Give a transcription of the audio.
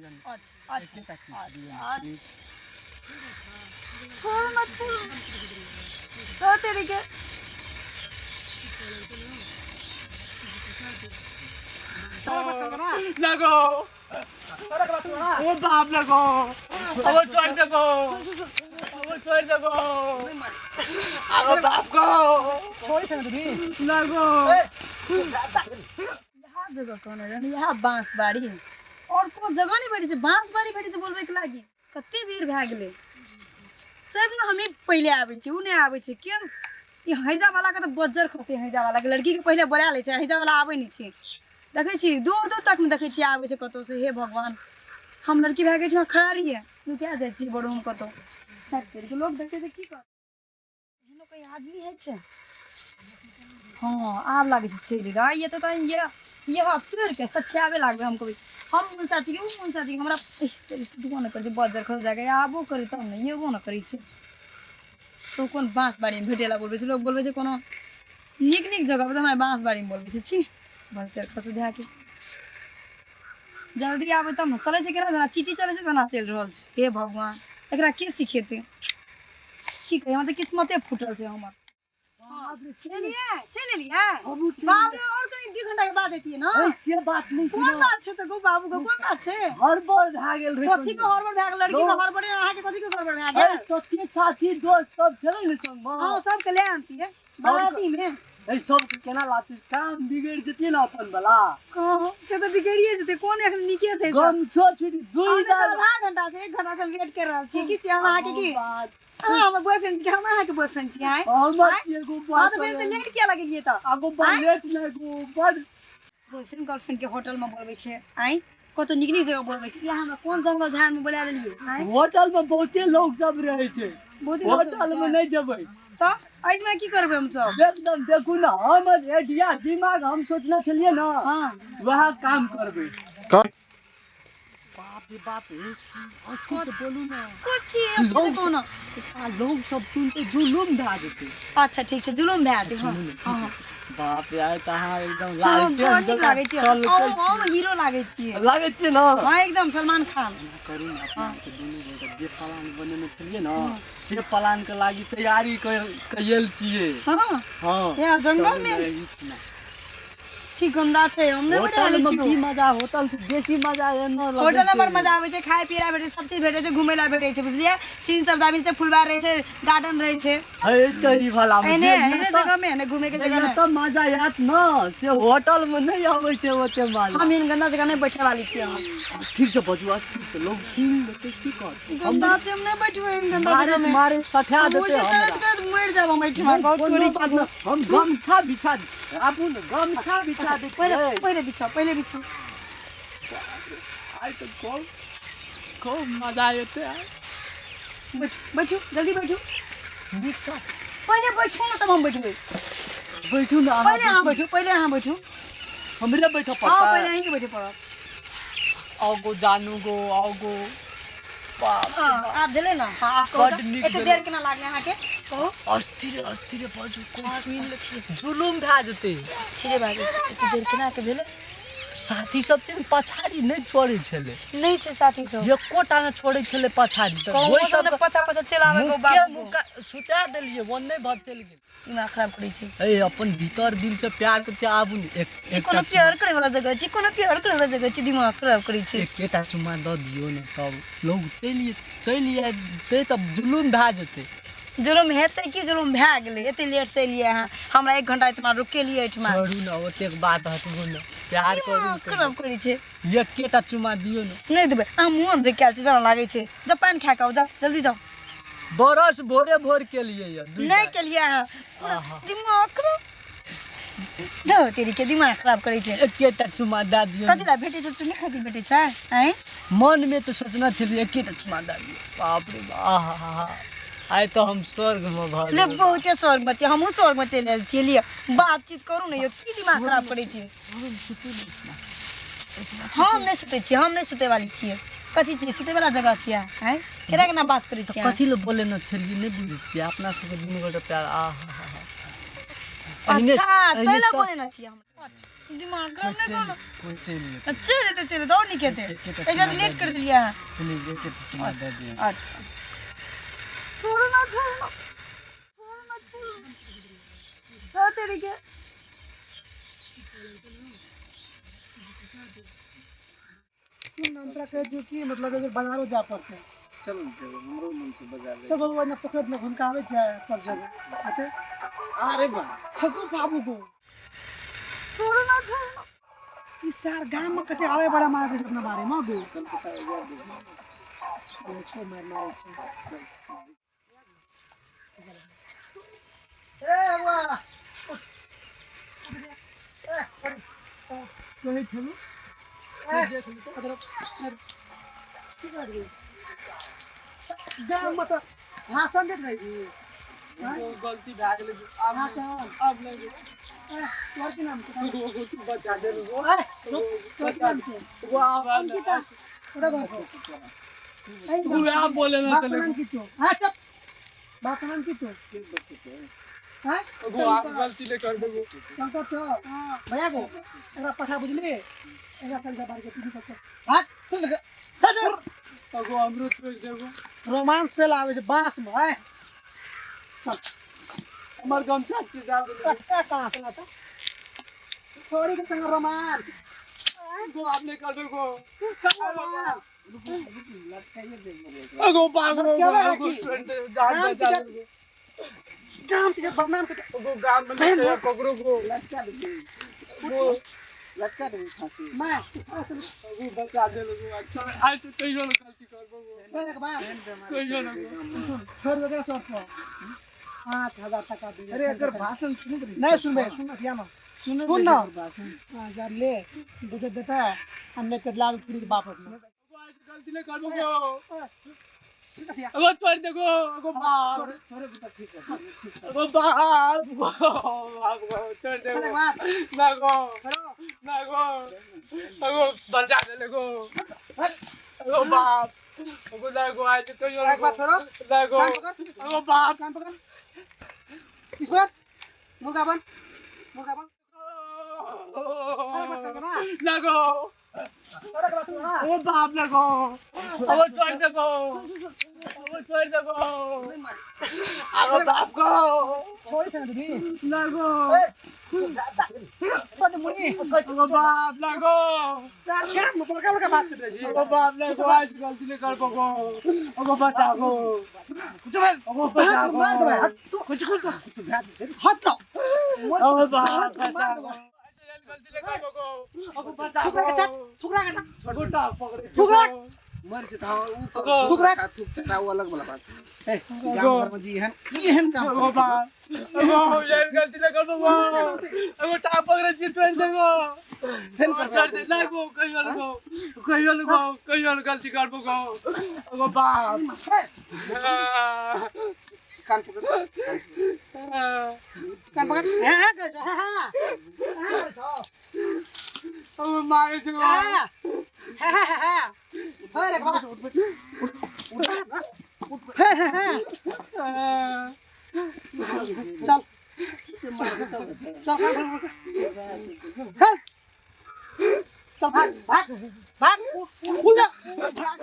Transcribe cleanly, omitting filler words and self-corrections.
दिअ ने। अच्छा अच्छा एकेटा किस दिअ ने। अच्छा छोड़ ना छोड़ तो तेरे के ना गो ओ बाप ना गो ओ छोड़ दे गो ओ छोड़ दे गो ओ बाप गो छोड़ी छै ने तुम्ही ना गो इएह जगह कहने रहै इएह बाँसबाड़ी आओर कोनो जगह नहि भेटै छै बाँसबाड़ी भेटै छै बोलबैके लागि कते बेर भए गेलै सब ने हमे पहिले आबै छी ओ नहि आबै छै किया ई हैजावलाके तऽ बज्जर खसै हैजावलाके लड़कीके पहिले बोला लै छै हैजावला आबै नहि छै देखै छी दूर दूर तक नहि देखै छियै आबै छै कतहुसँ हे भगवान हम लड़की भए कऽ एहिठिना खड़ा रहियै नुका जाइ छियै बड़ो हम कतहु लोक देखतै तऽ की कहतै एहनो कोई आदमी है छै हाँ आब लागै छै चलि गेल आइ एतऽ तऽ ये ये हाथ तोड़ि के सठियाबे लागबै हम कभी हम मुनसा छी ओ मुनसा छी हमरा इस टुटबो नहि करै छै बज्जर खस जाके आबो करै तब ने एबो नहि करै छै तो कोन बाँस बाड़ीमे भेटै ला बोलबै छै लोक बोलबै छै कोनो नीक नीक जगह पर तऽ हमरा बाँस बाड़ीमे बोलबै छै छी बज्जर खसु धए के जल्दी आबै तब ने चलै छै केना जेना चीटी चलै छै तेना चलि रहल छै हे भगवान एकरा के सिखेतै की कही हमर तऽ किस्मते फूटल छै हमर चलिए चलि एलियै बाप रे और कनी 2 घंटा के बाद एतियै ना से बात नहीं कोन बात छै तऽ गो बाबू गो कोन बात छै हड़बड़ भए गेल रहे कथी के हड़बड़ भए गेल लड़की के हड़बड़ अहाँ के कथी के गड़बड़ भए गेल तते साथी दोस्त सब छलै ने संगमे हां सबके ले आनतियै बाराती में एहि सबके केना लाती काम बिगड़ि जेतियै ने अपन बला कहाँ से तऽ बिगड़िए जेतै कोन एखन नीके छै सब गमछो छुटि दुई हम दाल आधा घंटा से 1 घंटा से वेट कर रहल छी की छी हम अहाँके की बात अहाँ हमर बॉयफ्रेंड छी हम अहाँके बॉयफ्रेंड छी आँय हमर छी एगो हाँ तऽ फेर तऽ लेट किया लगेलियै तऽ आगो बड़ लेट नहि गो बड़ बॉयफ्रेंड गर्लफ्रेंड के होटल में बोलबै छै आँय कतौ नीक नीक जगह बोलबै छै यहाँ हमरा कोन जंगल झाड़ में बोला लेलियै आँय होटल में बहुते लोग सब रहे छै बहुत लोक सब होटल में नहीं जेबै तऽ एहिमे की करबै हमसब एकदम देखू ने हमर आइडिया दिमाग हम सोचने छलियै ने हाँ वएह काम करबै बाप रे बाप अस्थिर से बोलू ने कथी अस्थिर से कहू ने आ लोग सब सुनते जुलुम भए जेतै अच्छा ठीक छै जुलुम भए जेतै हँ हँ बाप रे आइ तऽ अहाँ एकदम हँ, लालटेन बड़ नीक जकाँ लागै छै टलकै हम हम हीरो लागै छियै लागै छियै ने हँ एकदम सलमान खान करू ने अपना आरके दुनू गोटा जे प्लान बनेने छलियै ने से प्लान के लागी तैयारी कयल छियै हँ हँ यहाँ जंगल में चलू ने, ई ने। छी गंदा छै हम नहि होटल बनाबै में छियौ की मजा होटल से बेसी मजा एना लगै होटल में छै। बड़ मजा आबै छै खाय पिए ला भेटै छै सब चीज भेटै छै घुमै ला भेटै छै बुझलियै सीन सब दाबी छै फुलबार रहै छै गार्डन रहै छै है तरी भला में एहने जे एहने एतऽ- जगह में एहने घुमै के जे जगह एतऽ मजा आयत न से होटल में नहीं आबै छै ओते मजा हम एहन गंदा जगह नहि बैठे वाली छियै हम स्थिर से बजू स्थिर से लोग सुन लेतै की कहतै गंदा छै हम नहि बैठबै एहन गंदा मारे जगह में मारे सठा हम देतै उल्टी हमरा करैत करैत मरि जायब हम एहिठमा नहीं, बहुत कोनो तोरी बात न हम गमछा बिछा आबू ने गमछा बिछा दै पहिले छियै पहिले बिछाउ पहिले बिछाउ आइ तऽ खूब खूब मजा एतै आइ बैठू बैठू जल्दी बैठू नीकसँ पहिले बैठू ने तब हम बैठबै बैठू ने अहाँ पहिले अहाँ बैठू पहिले अहाँ बैठू हमरे बैठऽ हाँ पड़तै पहिले अहीँके बैठे पड़त आओ गो जानू गो आओ गो बाप हाँ, आब भेलै ने हाँ आब कहू बड्ड तऽ नीक एते भेलै। देर केना लागलै अहाँके कहू अस्थिर अस्थिर बाजू कोन सुनि लेतै जुलुम भए जेतै स्थिरे बाजै छै एते देर केना के भेलै साथी सब छै ने पछाड़ी नहि छोड़ै छलै नहि छै साथी सब एकोटा नहि छोड़ै छलै पछाड़ी तऽ कहू ओहि सब सब पछा पछा चलि आबै गो मुक्के बाबू मुक्का सुता देलियै ओन्ने भर चलि गेल दिमाग खराब करै छै ए अपन भीतर दिल से प्यार के छै आबू ने एक ई कोनो प्यार करे वाला जगह छै कोनो प्यार करे वाला जगह छै दिमाग खराब करै छै एकेटा चुम्मा दऽ दियौ ने तब लोग चलि चलि अयतै तब जुलुम भए जेतै जुलुम हेतै की जुलुम भए गेलै एते लेट से एलियै अहाँ हमरा 1 घंटा एहिठमा रुकेलियै एहिठमा छोड़ू ने ओतेक बात हटबू ने प्यार करू दिमाग खराब करै छै एकेटा चुम्मा दियौ ने नहि देबै अहाँ मुँह देख के आयल छी जेना लागै छै जाउ पानि खा कऽ आउ जाउ जल्दी जाउ बरस भोरे भोर केलियै यऽ नहि केलियै अहाँ पूरा दिमाग खराब धौ तेरी के दिमाग खराब करै छै एकेटा चुम्मा दए दियौ कथी लए भेटै छै चुम्मे खातिर भेटै छै आँय मन में तऽ सोचना छलियै एकेटा चुम्मा दए दियौ बाप रे बाप आहा हा हा आइ तऽ हम स्वर्ग में भऽ ले गेलहुँ। बहुते स्वर्ग में छियै हमहूँ स्वर्ग में चलि आयल छियै लिअ बातचीत करू ने यौ की दिमाग खराब करै छियै हम नहि सुतै छियै हम नहि सुतै वाली छियै कथी छियै सुतै वाला जगह छियै आँय केना केना बात करै छियै कथी लए बोले न छलियै नहि बुझै छियै अपना सबके दुनू गोटा प्यार आहा हा हा अच्छा ताहि लए बोले न छियै हम दिमाग गरम नहि करू। कोई चलि जेतै। चलि जेतै, चलि जेतै, आओर नीक हेतै। एकेटा एकटा चुमा लेट दऽ कर दिअ। देलियै अहाँ। प्लीज एकेटा चुमा दऽ दिअ। अच्छा, छोड़ू ना, छोड़ू ना, छोड़ू ना, छोड़ू ना। तेरे के सुन ना, हम तोरा कहै छियौ की मतलब एक बेर बाजारो जाय पड़तै। चल ने जेबै, हमरो मन छै बाजार चल बबुआ, एना पोखरि दिना घुमि कऽ आबै छै तब जेबै। हेतै? अरे बा हगो बाबू गो। छोड़ू ना, छोड़ू ना। ई सार गाम में कते आड़े बड़ा मारै छै अपना बारे में गो। कलकत्ता जा दे। छो मार मारै छै। ए बौआ, उठ। उठ जा। ए, पड़ी। कहै छलु। ए, अदरक, अदरक। की करबी? गाम में तऽ भाषण दैत रहै छी। गलती भए गेलै, आब भाषण। आब नहि। ए, तोहर की नाम छौ? बचा दे। ए, रुक, तोहर की नाम छौ? वो आब अंकिता। कतऽ घर छौ? तू आब बोले ना। बाप के नाम की छौ? हाँ, चुप। बाप के नाम की छौ? हाँ? वो आब गलती नहीं कर देबो। शंकर छौ? भैया गो, एकरा पठा, बुझली? एकरा चल जा बाहर के, तू निकल चल। भाग, चल जा, चल जा। अगो अमरूद तोड़ि देबो। रोमांस पे आबै छै बाँस में, आय। चल। हमर गमछा चिदा देलकै। सट्टा कहाँ से लाता? छोरी के संग रोमांस। गो आब नहीं कर देबो। रोमांस। अगो बाप रे। क्या बात अगो है? छोड़ दे, जान गाम दे, के जान दे। गाम के बदनाम के अगो गाम में नहीं है ककरो को गो। मार। अगो बचा दे लोगो। अच्छा, आज से कहियो ना गलती करबो गो। एक बार कहियो ना गो। सुन, छोड़ दे तेरा शर्त पर 5000 टका दे। अरे एकर भाषण सुनैत रही। नहीं सुनबे, सुन अथिया में। सुनैत सुन रही ना। एकर भाषण। 5000 ले, दूध देता है हम नहीं तो लाल पूरी के बाप अपना। अगो आज से गलती नहीं करबो गो। अथिया। अगो छोड़ दे गो। अगो बाप। अगो बाप गो, बाप गो, छोड़ दे गो। ना गो, ना गो। अगो बचा दे गो। अगो बाप, अगो ना गो, आज कहियो ना एक बात गो। करो। ना गो। कान पकड़। अगो बाप। कान पकड़, इस पर मुर्गा बन, मुर्गा बन। अरे मत कर ना। ना गो। अरे बात सुन ना। अगो बाप, ना गो। अगो छोड़ दे गो। अगो छोड़ दे गो। अगो बाप गो। छोड़ी छे ना तू। ना गो। बड़ मुनि। अगो बाप, ना गो। सार गाम में बड़का बड़का बात कर रहे छी। अगो बाप, ना गो, आज गलती नहीं कर गो। अगो बचा गो। अगो बचा गो। मार दे, हट तू, कुछ कुछ हट ना। अगो बाप, बचा गो। गलती नहीं कर गो। अगो बचा ठुकरा के गो। चाप, ठुकरा के चाप। अगो टाप पकड़े। ठुकरा। मर जेता उ अगो। ठुकरा। थुक चटा उ अलग वाला बात। ए, गाम घर में जी एहन एहन काम अगो बाप, अगो यार गलती नहीं कर गो। अगो टाप पकड़े छी, छोड़ दे गो। फेन कर। छोड़ दे ना गो, कहियो ना गो, कहियो ना गो, कहियो ना गलती कर गो। अगो बाप। कान पकड़। कान पकड़। हां हां कर, हां हां हां कर। अगो मारे छी गो। हां हां हां हां अरे बाप, उठ उठ उठ। हां हां हां। चल चल, कान पकड़। चल, भाग भाग भाग, उठ जा, भाग।